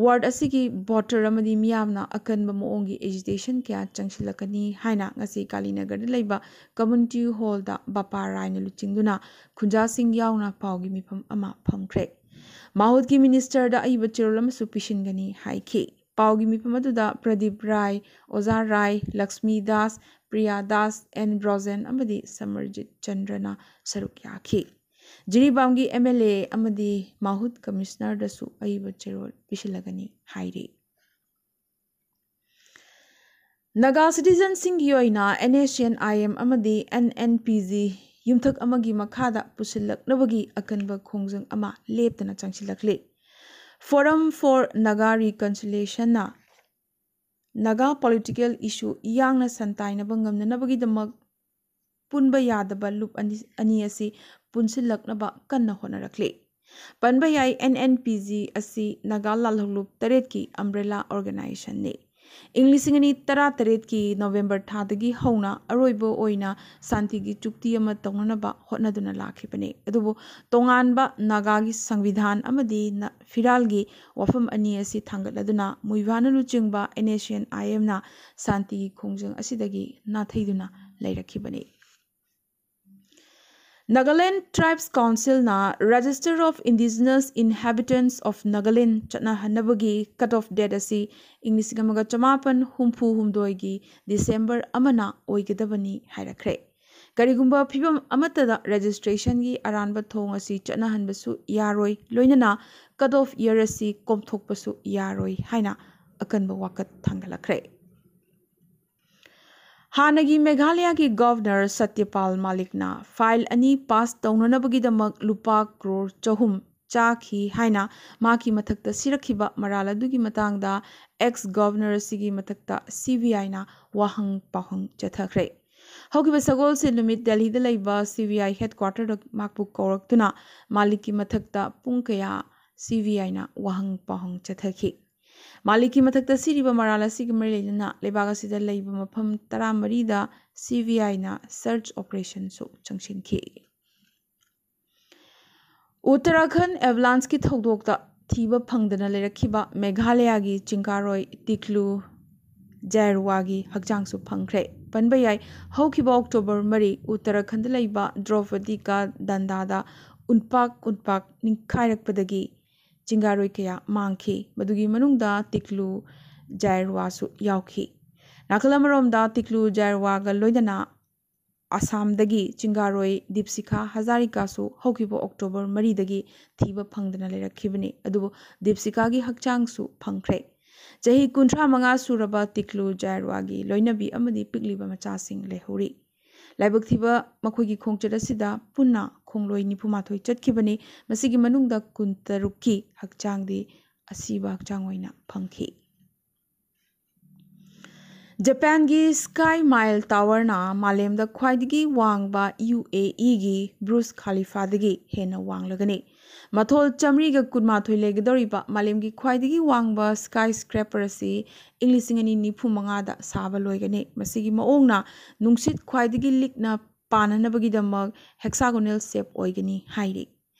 ward ꯑꯁꯤꯒꯤ voter ꯑꯃꯗꯤ ꯃꯤꯌꯥꯝꯅ ꯑꯀꯟꯕ ꯃꯑꯣꯡꯒꯤ agitation ꯀꯌꯥ ꯆꯪꯁꯤꯜꯂꯛꯀꯅꯤ ꯍꯥꯏꯅ ꯉꯁꯤ ꯀꯥꯂꯤꯅꯒꯔꯗ ꯂꯩꯕ community hallꯗ ꯕꯥꯄꯥ ꯔꯥꯏꯅ ꯂꯨꯆꯤꯡꯗꯨꯅ ꯈꯨꯟꯖꯥꯁꯤꯡ ꯌꯥꯎꯅ ꯄꯥꯎꯒꯤ ꯃꯤꯐꯝ ꯑꯃ ꯐꯝꯈ꯭ꯔꯦ꯫ ꯃꯥꯍꯨꯠꯀꯤ ministerꯗ ꯑꯏꯕ ꯆꯦꯔꯣꯜ ꯑꯃꯁꯨ ꯄꯤꯁꯤꯟꯒꯅꯤ ꯍꯥꯏꯈꯤ꯫ ꯄꯥꯎꯒꯤ ꯃꯤꯐꯝ ꯑꯗꯨꯗ ꯄ꯭ꯔꯗꯤꯞ ꯔꯥꯏ, ꯑꯣꯖꯥ ꯔꯥꯏ, ꯂꯛꯁꯃꯤ ꯗꯥꯁ, ꯄ꯭ꯔꯤꯌꯥ ꯗꯥꯁ, ꯑꯦꯟ ꯕ꯭ꯔꯣꯖꯦꯟ ꯑꯃꯗꯤ ꯁꯃꯔꯖꯤꯠ ꯆꯟꯗ꯭ꯔꯅ ꯁꯔꯨꯛ ꯌꯥꯈꯤ꯫ ꯖꯤꯔꯤꯕꯥꯝꯒꯤ M L A ꯑꯃꯗꯤ ꯃꯥꯍꯨꯠ commissionerꯗꯁꯨ ꯑꯏꯕ ꯆꯦꯔꯣꯜ ꯄꯤꯁꯤꯜꯂꯒꯅꯤ ꯍꯥꯏꯔꯤ꯫ ꯅꯥꯒꯥ citizenꯁꯤꯡꯒꯤ ꯑꯣꯏꯅ N S C N I M ꯑꯃꯗꯤ N N P G ꯌꯨꯝꯊꯛ ꯑꯃꯒꯤ ꯃꯈꯥꯗ ꯄꯨꯁꯤꯜꯂꯛꯅꯕꯒꯤ ꯑꯀꯟꯕ ꯈꯣꯡꯖꯪ ꯑꯃ ꯂꯦꯞꯇꯅ ꯆꯪꯁꯤꯜꯂꯛꯂꯤ꯫ Forum for Naga Reconciliationꯅ Naga political issue ꯌꯥꯡꯅ ꯁꯟꯇꯥꯏꯅꯕ ꯉꯝꯅꯅꯕꯒꯤꯗꯃꯛ ꯄꯨꯟꯕ ꯌꯥꯗꯕ ꯂꯨꯞ ꯑꯅꯤ, ꯑꯅꯤ ꯑꯁꯤ ꯄꯨꯟꯁꯤꯜꯂꯛꯅꯕ ꯀꯟꯅ ꯍꯣꯠꯅꯔꯛꯂꯤ꯫ ꯄꯟꯕ ꯌꯥꯏ, N N P G ꯑꯁꯤ ꯅꯥꯒꯥ ꯂꯥꯜꯍꯧꯂꯨꯞ ꯇꯔꯦꯠꯀꯤ umbrella organizationꯅꯤ꯫ ꯏꯪ ꯂꯤꯁꯤꯡ ꯑꯅꯤ ꯇꯔꯥꯇꯔꯦꯠꯀꯤ November ꯊꯥꯗꯒꯤ ꯍꯧꯅ ꯑꯔꯣꯏꯕ ꯑꯣꯏꯅ ꯁꯥꯟꯇꯤꯒꯤ ꯆꯨꯛꯇꯤ ꯑꯃ ꯇꯧꯅꯅꯕ ꯍꯣꯠꯅꯗꯨꯅ ꯂꯥꯛꯈꯤꯕꯅꯤ꯫ ꯑꯗꯨꯕꯨ ꯇꯣꯉꯥꯟꯕ ꯅꯥꯒꯥꯒꯤ ꯁꯪꯕꯤꯙꯥꯟ ꯑꯃꯗꯤ ꯅ-, ꯐꯤꯔꯥꯜꯒꯤ ꯋꯥꯐꯝ ꯑꯅꯤ ꯑꯁꯤ ꯊꯥꯡꯒꯠꯂꯗꯨꯅ ꯃꯨꯏꯚꯥꯅ ꯂꯨꯆꯤꯡꯕ N S C N I Mꯅ ꯁꯥꯟꯇꯤꯒꯤ ꯈꯣꯡꯖꯪ ꯑꯁꯤꯗꯒꯤ ꯅꯥꯊꯩꯗꯨꯅ ꯂꯩꯔꯛꯈꯤꯕꯅꯤ꯫ Nagaland Tribes Councilꯅ Register of Indigenous Inhabitants of Nagaland ꯆꯠꯅꯍꯟꯅꯕꯒꯤ cut off date ꯑꯁꯤ ꯏꯪ ꯂꯤꯁꯤꯡ ꯑꯃꯒ ꯆꯃꯥꯄꯟ ꯍꯨꯝꯐꯨ ꯍꯨꯝꯗꯣꯏꯒꯤ ꯗꯤꯁꯦꯝꯕꯔ ꯑꯃꯅ ꯑꯣꯏꯒꯗꯕꯅꯤ ꯍꯥꯏꯔꯛꯈ꯭ꯔꯦ꯫ ꯀꯔꯤꯒꯨꯝꯕ ꯐꯤꯚꯝ ꯑꯃꯠꯇꯗ registrationꯒꯤ ꯑꯔꯥꯟꯕ ꯊꯧꯑꯣꯡ ꯑꯁꯤ ꯆꯠꯅꯍꯟꯕꯁꯨ ꯌꯥꯔꯣꯏ, ꯂꯣꯏꯅꯅ cut off year ꯑꯁꯤ ꯀꯣꯝꯊꯣꯛꯄꯁꯨ ꯌꯥꯔꯣꯏ ꯍꯥꯏꯅ ꯑꯀꯟꯕ ꯋꯥꯀꯠ ꯊꯥꯡꯒꯠꯂꯛꯈ꯭ꯔꯦ꯫ ꯍꯥꯟꯅꯒꯤ ꯃꯦꯘꯥꯂꯌꯥꯒꯤ ꯒꯚꯔꯅꯔ ꯁꯇ꯭ꯌꯄꯥꯜ ꯃꯥꯂꯤꯛꯅ file ꯑꯅꯤ pass ꯇꯧꯅꯅꯕꯒꯤꯗꯃꯛ ꯂꯨꯄꯥ ꯀ꯭ꯔꯣꯔ ꯆꯍꯨꯝ ꯆꯥꯈꯤ ꯍꯥꯏꯅ ꯃꯍꯥꯛꯀꯤ ꯃꯊꯛꯇ ꯁꯤꯔꯛꯈꯤꯕ ꯃꯔꯥꯜ ꯑꯗꯨꯒꯤ ꯃꯇꯥꯡꯗ ex governor ꯑꯁꯤꯒꯤ ꯃꯊꯛꯇ CBIꯅ ꯋꯥꯍꯪ ꯄꯥꯎꯍꯪ ꯆꯠꯊꯈ꯭ꯔꯦ꯫ ꯍꯧꯈꯤꯕ ꯁꯒꯣꯜꯁꯦꯟ ꯅꯨꯃꯤꯠ ꯗꯦꯜꯍꯤꯗ ꯂꯩꯕ CBI headquarterꯗ ꯃꯍꯥꯛꯄꯨ ꯀꯧꯔꯛꯇꯨꯅ ꯃꯥꯂꯤꯛꯀꯤ ꯃꯊꯛꯇ ꯄꯨꯡ ꯀꯌꯥ CBIꯅ ꯋꯥꯍꯪ ꯄꯥꯎꯍꯪ ꯆꯠꯊꯈꯤ꯫ ꯃꯥꯂꯤꯛꯀꯤ ꯃꯊꯛꯇ ꯁꯤꯔꯤꯕ ꯃꯔꯥꯜ ꯑꯁꯤꯒ ꯃꯔꯤ ꯂꯩꯅꯅ ꯂꯩꯕꯥꯛ ꯑꯁꯤꯗ ꯂꯩꯕ ꯃꯐꯝ ꯇꯔꯥꯃꯔꯤꯗ CBIꯅ search operationꯁꯨ ꯆꯪꯁꯤꯟꯈꯤ꯫ ꯎꯠꯇꯔꯥꯈꯟꯗ avalancheꯀꯤ ꯊꯧꯗꯣꯛꯇ ꯊꯤꯕ ꯐꯪꯗꯅ ꯂꯩꯔꯛꯈꯤꯕ ꯃꯦꯘꯥꯂꯌꯥꯒꯤ ꯆꯤꯡꯀꯥꯔꯣꯏ ꯇꯤꯛꯂꯨ ꯖꯥꯏꯔꯋꯥꯒꯤ ꯍꯛꯆꯥꯡꯁꯨ ꯐꯪꯈ꯭ꯔꯦ꯫ ꯄꯟꯕ ꯌꯥꯏ, ꯍꯧꯈꯤꯕ ꯑꯣꯛꯇꯣꯕꯔ ꯃꯔꯤ ꯎꯠꯇꯔꯥꯈꯟꯗ ꯂꯩꯕ ꯗ꯭ꯔꯧꯄꯗꯤ ꯀꯥ ꯗꯟꯗꯥꯗ ꯎꯟꯄꯥꯛ ꯎꯟꯄꯥꯛ ꯅꯤꯡꯈꯥꯏꯔꯛꯄꯗꯒꯤ ꯆꯤꯡꯒꯥꯔꯣꯏ ꯀꯌꯥ ꯃꯥꯡꯈꯤ꯫ ꯃꯗꯨꯒꯤ ꯃꯅꯨꯡꯗ ꯇꯤꯛꯂꯨ ꯖꯥꯏꯔꯋꯥꯁꯨ ꯌꯥꯎꯈꯤ꯫ ꯅꯥꯀꯜ ꯑꯃꯔꯣꯝꯗ ꯇꯤꯛꯂꯨ ꯖꯥꯏꯔꯋꯥꯒ ꯂꯣꯏꯅꯅ ꯑꯁꯥꯝꯗꯒꯤ ꯆꯤꯡꯒꯥꯔꯣꯏ ꯗꯤꯞꯁꯤꯈꯥ ꯍꯖꯥꯔꯤꯀꯥꯁꯨ ꯍꯧꯈꯤꯕ ꯑꯣꯛꯇꯣꯕꯔ ꯃꯔꯤꯗꯒꯤ ꯊꯤꯕ ꯐꯪꯗꯅ ꯂꯩꯔꯛꯈꯤꯕꯅꯤ꯫ ꯑꯗꯨꯕꯨ ꯗꯤꯞꯁꯤꯈꯥꯒꯤ ꯍꯛꯆꯥꯡꯁꯨ ꯐꯪꯈ꯭ꯔꯦ꯫ ꯆꯍꯤ ꯀꯨꯟꯊ꯭ꯔꯥ ꯃꯉꯥ ꯁꯨꯔꯕ ꯇꯤꯛꯂꯨ ꯖꯥꯏꯔꯋꯥꯒꯤ ꯂꯣꯏꯅꯕꯤ ꯑꯃꯗꯤ ꯄꯤꯛꯂꯤꯕ ꯃꯆꯥꯁꯤꯡ ꯂꯩꯍꯧꯔꯤ꯫ ꯂꯥꯏꯕꯛ ꯊꯤꯕ ꯃꯈꯣꯏꯒꯤ ꯈꯣꯡꯆꯠ ꯑꯁꯤꯗ ꯄꯨꯟꯅ ꯈꯣꯡꯂꯣꯏ ꯅꯤꯐꯨꯃꯥꯊꯣꯏ ꯆꯠꯈꯤꯕꯅꯤ꯫ ꯃꯁꯤꯒꯤ ꯃꯅꯨꯡꯗ ꯀꯨꯟꯇꯔꯨꯛꯀꯤ ꯍꯛꯆꯥꯡꯗꯤ ꯑꯁꯤꯕ ꯍꯛꯆꯥꯡ ꯑꯣꯏꯅ ꯐꯪꯈꯤ꯫ ꯖꯄꯥꯟꯒꯤ Sky Mile Towerꯅ ꯃꯥꯂꯦꯝꯗ ꯈ꯭ꯋꯥꯏꯗꯒꯤ ꯋꯥꯡꯕ UAEꯒꯤ ꯕ꯭ꯔꯨꯖ ꯈꯥꯂꯤꯐꯥꯗꯒꯤ ꯍꯦꯟꯅ ꯋꯥꯡꯂꯒꯅꯤ꯫ ꯃꯊꯣꯜ ꯆꯥꯃꯔꯤꯒ ꯀꯨꯟꯃꯥꯊꯣꯏ ꯂꯩꯒꯗꯧꯔꯤꯕ ꯃꯥꯂꯦꯝꯒꯤ ꯈ꯭ꯋꯥꯏꯗꯒꯤ ꯋꯥꯡꯕ skyscraper ꯑꯁꯤ ꯏꯪ ꯂꯤꯁꯤꯡ ꯑꯅꯤ ꯅꯤꯐꯨ ꯃꯉꯥꯗ ꯁꯥꯕ ꯂꯣꯏꯒꯅꯤ꯫ ꯃꯁꯤꯒꯤ ꯃꯑꯣꯡꯅ ꯅꯨꯡꯁꯤꯠ ꯈ꯭ꯋꯥꯏꯗꯒꯤ ꯂꯤꯛꯅ ꯄꯥꯟꯅꯅꯕꯒꯤꯗꯃꯛ hexagonal shape ꯑꯣꯏꯒꯅꯤ ꯍꯥꯏꯔꯤ꯫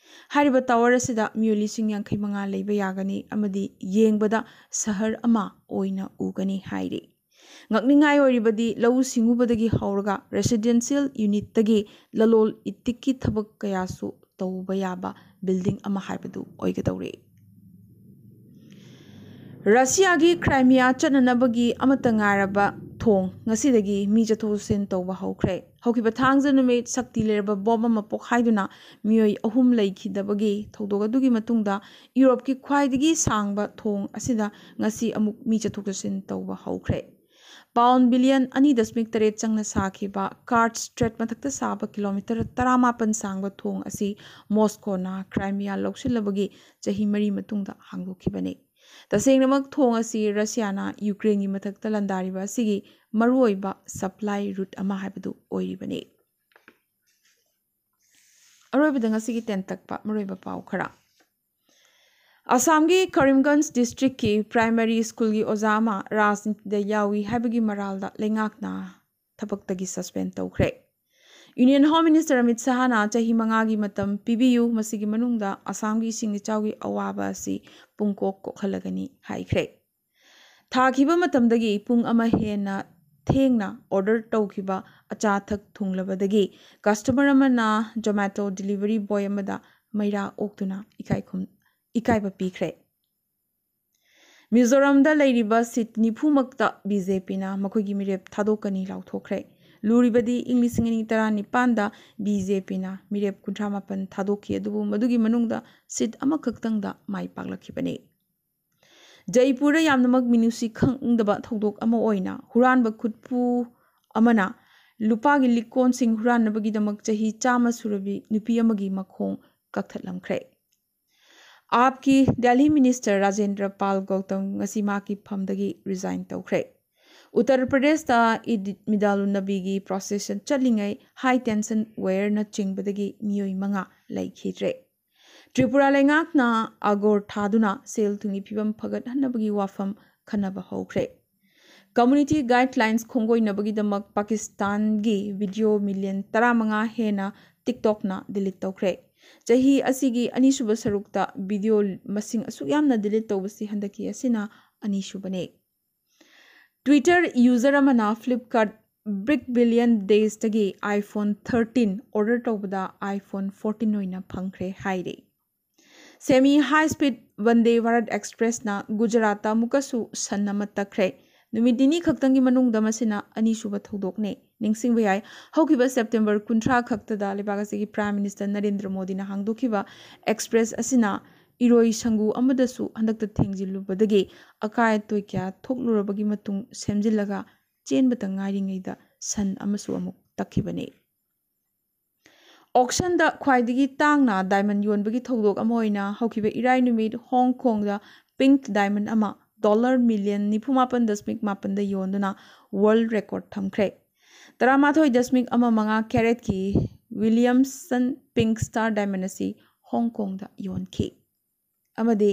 ꯍꯥꯏꯔꯤꯕ tower ꯑꯁꯤꯗ ꯃꯤꯑꯣꯏ ꯂꯤꯁꯤꯡ ꯌꯥꯡꯈꯩ ꯃꯉꯥ ꯂꯩꯕ ꯌꯥꯒꯅꯤ ꯑꯃꯗꯤ ꯌꯦꯡꯕꯗ ꯁꯍꯔ ꯑꯃ ꯑꯣꯏꯅ ꯎꯒꯅꯤ ꯍꯥꯏꯔꯤ꯫ ꯉꯛꯅꯤꯡꯉꯥꯏ ꯑꯣꯏꯔꯤꯕꯗꯤ ꯂꯧꯎ ꯁꯤꯡꯎꯕꯗꯒꯤ ꯍꯧꯔꯒ residential unitꯇꯒꯤ ꯂꯂꯣꯜ ꯏꯇꯤꯛꯀꯤ ꯊꯕꯛ ꯀꯌꯥꯁꯨ ꯇꯧꯕ ꯌꯥꯕ building ꯑꯃ ꯍꯥꯏꯕꯗꯨ ꯑꯣꯏꯒꯗꯧꯔꯤ꯫ ꯔꯁꯤꯌꯥꯒꯤ ꯀ꯭ꯔꯥꯏꯃꯤꯌꯥ ꯆꯠꯅꯅꯕꯒꯤ ꯑꯃꯠꯇ ꯉꯥꯏꯔꯕ ꯊꯣꯡ ꯉꯁꯤꯗꯒꯤ ꯃꯤ ꯆꯠꯊꯣꯛ ꯆꯠꯁꯤꯟ ꯇꯧꯕ ꯍꯧꯈ꯭ꯔꯦ꯫ ꯍꯧꯈꯤꯕ ꯊꯥꯡꯖ ꯅꯨꯃꯤꯠ ꯁꯛꯇꯤ ꯂꯩꯔꯕ ꯕꯣꯝ ꯑꯃ ꯄꯣꯈꯥꯏꯗꯨꯅ ꯃꯤꯑꯣꯏ ꯑꯍꯨꯝ ꯂꯩꯈꯤꯗꯕꯒꯤ ꯊꯧꯗꯣꯛ ꯑꯗꯨꯒꯤ ꯃꯇꯨꯡꯗ ꯌꯨꯔꯣꯞꯀꯤ ꯈ꯭ꯋꯥꯏꯗꯒꯤ ꯁꯥꯡꯕ ꯊꯣꯡ ꯑꯁꯤꯗ ꯉꯁꯤ ꯑꯃꯨꯛ ꯃꯤ ꯆꯠꯊꯣꯛ ꯆꯠꯁꯤꯟ ꯇꯧꯕ ꯍꯧꯈ꯭ꯔꯦ꯫ ꯄꯥꯎꯟ ꯕꯤꯂꯤꯌꯟ ꯑꯅꯤ ꯗꯁꯃꯤꯛ ꯇꯔꯦꯠ ꯆꯪꯅ ꯁꯥꯈꯤꯕ Kerch Strait ꯃꯊꯛꯇ ꯁꯥꯕ ꯀꯤꯂꯣꯃꯤꯇꯔ ꯇꯔꯥꯃꯥꯄꯟ ꯁꯥꯡꯕ ꯊꯣꯡ ꯑꯁꯤ ꯃꯣꯁꯀꯣꯅ ꯀ꯭ꯔꯥꯏꯃꯤꯌꯥ ꯂꯧꯁꯤꯜꯂꯕꯒꯤ ꯆꯍꯤ ꯃꯔꯤ ꯃꯇꯨꯡꯗ ꯍꯥꯡꯗꯣꯛꯈꯤꯕꯅꯤ꯫ ꯇꯁꯦꯡꯅꯃꯛ ꯊꯣꯡ ꯑꯁꯤ ꯔꯁꯤꯌꯥꯅ ꯌꯨꯀ꯭ꯔꯦꯟꯒꯤ ꯃꯊꯛꯇ ꯂꯥꯟꯗꯥꯔꯤꯕ ꯑꯁꯤꯒꯤ ꯃꯔꯨꯑꯣꯏꯕ supply route ꯑꯃ ꯍꯥꯏꯕꯗꯨ ꯑꯣꯏꯔꯤꯕꯅꯤ꯫ ꯑꯔꯣꯏꯕꯗ ꯉꯁꯤꯒꯤ ꯇꯦꯟꯇꯛꯄ ꯃꯔꯨꯑꯣꯏꯕ ꯄꯥꯎ ꯈꯔ꯫ ꯑꯁꯥꯝꯒꯤ ꯀꯔꯤꯝꯒꯟꯖ districtꯀꯤ primary schoolꯒꯤ ꯑꯣꯖꯥ ꯑꯃ ꯔꯥꯖꯅꯤꯇꯤꯗ ꯌꯥꯎꯏ ꯍꯥꯏꯕꯒꯤ ꯃꯔꯥꯜꯗ ꯂꯩꯉꯥꯛꯅ ꯊꯕꯛꯇꯒꯤ suspend ꯇꯧꯈ꯭ꯔꯦ꯫ Union Home Minister ꯑꯃꯤꯠ ꯁꯍꯥꯅ ꯆꯍꯤ ꯃꯉꯥꯒꯤ ꯃꯇꯝ ꯄꯤꯕꯤꯌꯨ, ꯃꯁꯤꯒꯤ ꯃꯅꯨꯡꯗ ꯑꯁꯥꯝꯒꯤ ꯏꯁꯤꯡ ꯏꯆꯥꯎꯒꯤ ꯑꯋꯥꯕ ꯑꯁꯤ ꯄꯨꯡꯀꯣꯛ ꯀꯣꯛꯍꯜꯂꯒꯅꯤ ꯍꯥꯏꯈ꯭ꯔꯦ꯫ ꯊꯥꯈꯤꯕ ꯃꯇꯝꯗꯒꯤ ꯄꯨꯡ ꯑꯃ ꯍꯦꯟꯅ ꯊꯦꯡꯅ order ꯇꯧꯈꯤꯕ ꯑꯆꯥ ꯑꯊꯛ ꯊꯨꯡꯂꯕꯗꯒꯤ customer ꯑꯃꯅ Zomato delivery boy ꯑꯃꯗ ꯃꯩꯔꯥ ꯑꯣꯛꯇꯨꯅ ꯏꯀꯥꯏꯈꯨꯝ-, ꯏꯀꯥꯏꯕ ꯄꯤꯈ꯭ꯔꯦ꯫ ꯃꯤꯖꯣꯔꯥꯝꯗ ꯂꯩꯔꯤꯕ seat ꯅꯤꯐꯨꯃꯛꯇ BJPꯅ ꯃꯈꯣꯏꯒꯤ ꯃꯤꯔꯦꯞ ꯊꯥꯗꯣꯛꯀꯅꯤ ꯂꯥꯎꯊꯣꯛꯈ꯭ꯔꯦ꯫ ꯂꯨꯔꯤꯕꯗꯤ ꯏꯪ ꯂꯤꯁꯤꯡ ꯑꯅꯤ ꯇꯔꯥꯅꯤꯄꯥꯟꯗ BJPꯅ ꯃꯤꯔꯦꯞ ꯀꯨꯟꯊ꯭ꯔꯥ ꯃꯥꯄꯟ ꯊꯥꯗꯣꯛꯈꯤ, ꯑꯗꯨꯕꯨ ꯃꯗꯨꯒꯤ ꯃꯅꯨꯡꯗ seat ꯑꯃꯈꯛꯇꯪꯗ ꯃꯥꯏ ꯄꯥꯛꯂꯛꯈꯤꯕꯅꯤ꯫ ꯖꯩꯄꯨꯔꯗ ꯌꯥꯝꯅꯃꯛ ꯃꯤꯅꯨꯡꯁꯤ ꯈꯪꯗꯕ ꯊꯧꯗꯣꯛ ꯑꯃ ꯑꯣꯏꯅ ꯍꯨꯔꯥꯟꯕ ꯈꯨꯠꯄꯨ ꯑꯃꯅ ꯂꯨꯄꯥꯒꯤ ꯂꯤꯛꯀꯣꯟꯁꯤꯡ ꯍꯨꯔꯥꯟꯅꯕꯒꯤꯗꯃꯛ ꯆꯍꯤ ꯆꯥꯝꯃ ꯁꯨꯔꯕꯤ ꯅꯨꯄꯤ ꯑꯃꯒꯤ ꯃꯈꯣꯡ ꯀꯛꯊꯠꯂꯝꯈ꯭ꯔꯦ꯫ AAPꯀꯤ Delhi Minister ꯔꯥꯖꯦꯟꯗ꯭ꯔ ꯄꯥꯜ ꯒꯧꯇꯝ ꯉꯁꯤ ꯃꯍꯥꯛꯀꯤ ꯐꯝꯗꯒꯤ resign ꯇꯧꯈ꯭ꯔꯦ꯫ ꯎꯠꯇꯔ ꯄ꯭ꯔꯗꯦꯁꯇ ꯏꯗ ꯃꯤꯂꯥꯗꯨꯟꯅꯕꯤꯒꯤ procession ꯆꯠꯂꯤꯉꯩ high tension wireꯅ ꯆꯤꯡꯕꯗꯒꯤ ꯃꯤꯑꯣꯏ ꯃꯉꯥ ꯂꯩꯈꯤꯗ꯭ꯔꯦ꯫ ꯇ꯭ꯔꯤꯄꯨꯔꯥ ꯂꯩꯉꯥꯛꯅ ꯑꯒꯣꯔ ꯊꯥꯗꯨꯅ ꯁꯦꯜ ꯊꯨꯝꯒꯤ ꯐꯤꯕꯝ ꯐꯒꯠꯍꯟꯅꯕꯒꯤ ꯋꯥꯐꯝ ꯈꯟꯅꯕ ꯍꯧꯈ꯭ꯔꯦ꯫ Community guidelines ꯈꯣꯡꯒꯣꯏꯅꯕꯒꯤꯗꯃꯛ ꯄꯥꯀꯤꯁꯇꯥꯟꯒꯤ video million ꯇꯔꯥꯃꯉꯥ ꯍꯦꯟꯅ TikTokꯅ delete ꯇꯧꯈ꯭ꯔꯦ꯫ ꯆꯍꯤ ꯑꯁꯤꯒꯤ ꯑꯅꯤꯁꯨꯕ ꯁꯔꯨꯛꯇ video ꯃꯁꯤꯡ ꯑꯁꯨꯛ ꯌꯥꯝꯅ delete ꯇꯧꯕꯁꯤ ꯍꯟꯗꯛꯀꯤ ꯑꯁꯤꯅ ꯑꯅꯤꯁꯨꯕꯅꯤ꯫ Twitter user ꯑꯃꯅ Flipkart Big Billion Daysꯇꯒꯤ iPhone thirteen order ꯇꯧꯕꯗ iPhone fourteen ꯑꯣꯏꯅ ꯐꯪꯈ꯭ꯔꯦ ꯍꯥꯏꯔꯤ꯫ Semi high speed Vande Bharat Expressꯅ ꯒꯨꯖꯔꯥꯠꯇ ꯑꯃꯨꯛꯀꯁꯨ ꯁꯟ ꯑꯃ ꯇꯛꯈ꯭ꯔꯦ꯫ ꯅꯨꯃꯤꯠ ꯅꯤꯅꯤ ꯈꯛꯇꯪꯒꯤ ꯃꯅꯨꯡꯗ ꯃꯁꯤꯅ ꯑꯅꯤꯁꯨꯕ ꯊꯧꯗꯣꯛꯅꯤ꯫ ꯅꯤꯡꯁꯤꯡꯕ ꯌꯥꯏ, ꯍꯧꯈꯤꯕ September ꯀꯨꯟꯊ꯭ꯔꯥ ꯈꯛꯇꯗ ꯂꯩꯕꯥꯛ ꯑꯁꯤꯒꯤ Prime Minister ꯅꯔꯦꯟꯗ꯭ꯔ ꯃꯣꯗꯤꯅ ꯍꯥꯡꯗꯣꯛꯈꯤꯕ Express ꯑꯁꯤꯅ ꯏꯔꯣꯏ ꯁꯪꯒꯨ ꯑꯃꯗꯁꯨ ꯍꯟꯗꯛꯇ ꯊꯦꯡꯖꯤꯜꯂꯨꯕꯗꯒꯤ ꯑꯀꯥꯏ ꯑꯇꯣꯏ ꯀꯌꯥ ꯊꯣꯛꯂꯨꯔꯕꯒꯤ ꯃꯇꯨꯡ ꯁꯦꯝꯖꯤꯜꯂꯒ ꯆꯦꯟꯕꯇ ꯉꯥꯏꯔꯤꯉꯩꯗ ꯁꯟ ꯑꯃꯁꯨ ꯑꯃꯨꯛ ꯇꯛꯈꯤꯕꯅꯤ꯫ Auctionꯗ ꯈ꯭ꯋꯥꯏꯗꯒꯤ ꯇꯥꯡꯅ diamond ꯌꯣꯟꯕꯒꯤ ꯊꯧꯗꯣꯛ ꯑꯃ ꯑꯣꯏꯅ ꯍꯧꯈꯤꯕ ꯏꯔꯥꯏ ꯅꯨꯃꯤꯠ ꯍꯣꯡ ꯀꯣꯡꯗ pink diamond ꯑꯃ dollar million ꯅꯤꯐꯨ ꯃꯥꯄꯟ ꯗꯁꯃꯤꯛ ꯃꯥꯄꯟꯗ ꯌꯣꯟꯗꯨꯅ world record ꯊꯝꯈ꯭ꯔꯦ꯫ ꯇꯔꯥꯃꯥꯊꯣꯏ ꯗꯁꯃꯤꯛ ꯑꯃ ꯃꯉꯥ caratꯀꯤ Williamson Pink Star diamond ꯑꯁꯤ ꯍꯣꯡ ꯀꯣꯡꯗ ꯌꯣꯟꯈꯤ꯫ ꯑꯃꯗꯤ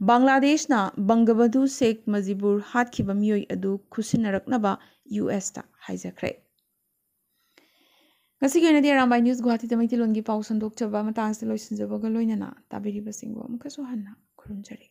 ꯕꯪꯒ꯭ꯂꯥꯗꯦꯁꯅ ꯕꯪꯒꯕꯟꯙꯨ ꯁꯦꯈ ꯃꯨꯖꯤꯕꯨꯔ ꯍꯥꯠꯈꯤꯕ ꯃꯤꯑꯣꯏ ꯑꯗꯨ ꯈꯨꯠꯁꯤꯟꯅꯔꯛꯅꯕ USꯇ ꯍꯥꯏꯖꯈ꯭ꯔꯦ꯫ ꯉꯁꯤꯒꯤ ꯑꯣꯏꯅꯗꯤ ꯑꯔꯥꯝꯕꯥꯏ ꯅ꯭ꯌꯨꯁ ꯒꯨꯋꯥꯍꯥꯇꯤꯗ ꯃꯩꯇꯩꯂꯣꯟꯒꯤ ꯄꯥꯎ ꯁꯟꯗꯣꯛꯆꯕ ꯃꯇꯥꯡꯁꯤꯗ ꯂꯣꯏꯁꯤꯟꯖꯕꯒ ꯂꯣꯏꯅꯅ ꯇꯥꯕꯤꯔꯤꯕꯁꯤꯡꯕꯨ ꯑꯃꯨꯛꯀꯁꯨ ꯍꯟꯅ ꯈꯨꯔꯨꯝꯖꯔꯤ꯫